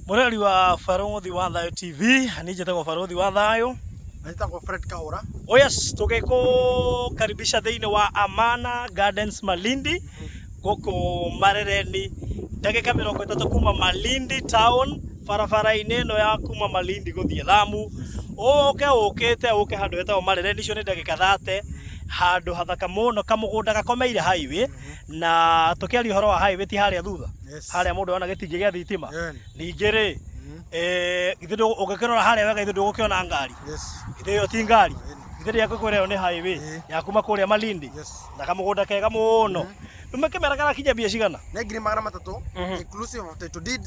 Mũrori wa Barũthi wa Thayũ TV, niĩ njĩtagwo Barũthi wa Thayũ. Na njĩtagwo Fred Kahũra. Oh yes, tũgĩkũkaribisha thĩinĩ wa Amana Gardens Malindi gũkũ Marereni, ndagĩka 30 kuma Malindi town, barabara-inĩ ĩno ya kuma Malindi gũthiĩ Lamu. Ũke ũkĩte ũke handũ hetagwo Marereni, icio nĩ ndagĩka 30, handũ hathaka mũno, kamũgũnda gakomeire highway, na tũkĩaria ũhoro wa highway ti harĩa thutha. Harĩa mũndũ ona gĩtingĩ gĩa thitima. Ningĩ rĩ, githĩ ũngĩkĩrora harĩa wega, githĩ ndũgũkĩona ngari? Githĩ ĩyo ti ngari? Githĩ ndĩakũkwĩra ĩyo nĩ highway ya kuma kũrĩa Malindi? Na kamũgũnda kega mũno. Rĩu makĩmera karakinya mbia cigana? Nĩ 300,000 inclusive of title deed.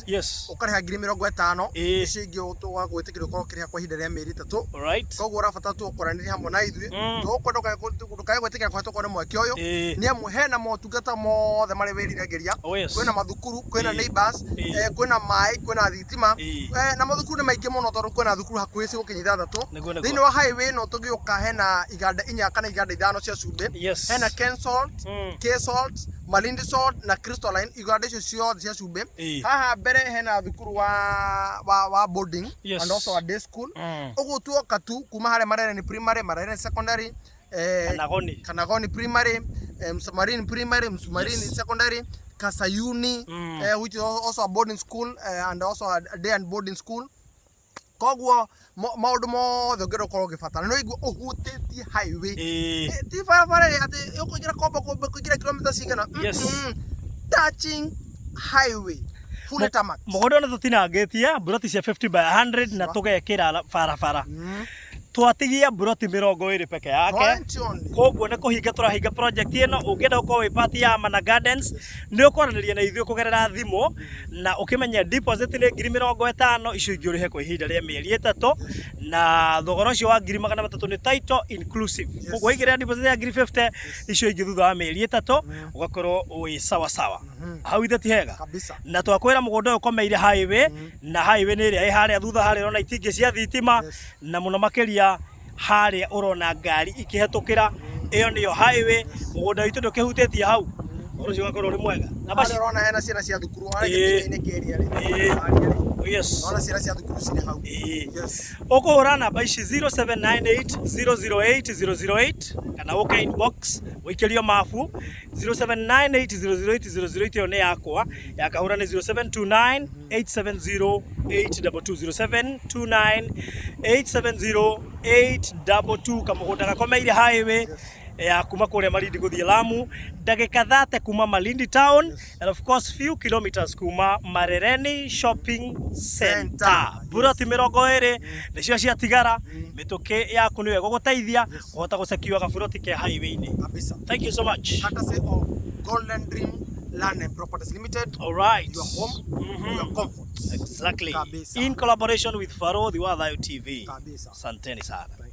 Ũkarĩha 50,000. Icio ingĩ ũgagwĩtĩkĩria ũkorwo ũkĩrĩha kwa ihinda rĩa mĩeri 3. Koguo ũrabatara tu ũkwaranĩrie hamwe na ithuĩ. Tũgũkwenda ndũkae gwĩtĩkĩra kũhetũkwo nĩ mweke ũyũ. Nĩ amu hena motungata mothe marĩa wĩriragĩria. Kwĩna mathukuru, kwĩna neighbors, kwĩna maĩ, kwĩna thitima. Na mathukuru nĩ maingĩ mũno tondũ kwĩna thukuru hakuhĩ cigũkinya 6. Thĩinĩ wa highway ĩno tũgĩũka hena iganda 4 kana iganda 5 cia cumbĩ. Hena Ken Salt, K Salt, Malindi Salt na Crystalline, iganda icio ciothe cia cumbĩ. Haha mbere hena thukuru wa boarding and also a day school. Ũguo tuoka tu kuma harĩa Marereni Primary, Marereni Secondary, Kanagoni. Kanagoni Primary, Msumarini Primary, Msumarini Secondary, Kasayuni, which is also a boarding school, and also a day and boarding school. Koguo maũndũ mothe ũngĩenda ũkorwo ũgĩbatara no igua ũhutĩtie highway. Ti barabara ĩrĩa atĩ ũkũingĩra kombo kombo kũingĩra kilomita cigana. Touching highway fully tarmac. Mũgũnda nĩ tũtinangĩtie mburoti cia 50 by 100 na tũgekĩra barabara. Twatigia mburoti 20 peke yake. 20 only. Koguo nĩ kũhinga tũrahinga project ĩno. Ũngĩenda gũkorwo wĩ part ya Amana Gardens, nĩ ũkwaranĩria na ithuĩ kũgerera thimũ na ũkĩmenye deposit nĩ 50,000, icio ingĩ ũrĩhe kwa ihinda rĩa mĩeri 3, na thogora ũcio wa 300,000 nĩ title inclusive. Koguo waigĩrĩra deposit ya 50,000, icio ingĩ thutha wa mĩeri 3 ũgakorwo wĩ sawa sawa. Hau ithe ti hega? Kabisa. Na twakwĩra mũgũnda ũyũ ũkomeire highway, na highway nĩ ĩrĩa ĩ harĩa thutha, harĩa ũrona itingĩ cia thitima, na mũno makĩria harĩa ũrona ngari ikĩhetũkĩra, ĩyo nĩyo highway. Mũgũnda witũ ndũkĩhutĩtie hau, ũhoro ũcio ũgakorwo ũrĩ mwega. Na basi Harĩa ũrona hena ciana cia thukuru harĩa gĩtingĩ-inĩ kĩrĩa rĩ. Harĩa rĩ. Ũrona ciana cia thukuru cirĩ hau. Ũkũhũra namba ici 0798 008 008 kana ũke inbox ũikĩrio mabu. 0798 008 008 ĩyo nĩ yakwa, ya Kahũra nĩ 0729 870 822, 0729 870 822. Kamũgũnda gakomeire highway ya kuma kũrĩa Malindi gũthiĩ Lamu, ndagĩka 30 kuma Malindi town, and of course few kilometers kuma Marereni Shopping Center. Mburoti 20 nĩcio ciatigara, mĩtũkĩ yaku nĩyo ĩgũgũteithia kũhota gũsekiwa gaburoti ke highway-inĩ. Kabisa. Thank you so much. Courtesy of Golden Dream Land and Properties Limited. All right. Your home, your comfort. Exactly. Kabisa. In collaboration with Farodhi wa Thayo TV. Kabisa. Asanteni sana. Thank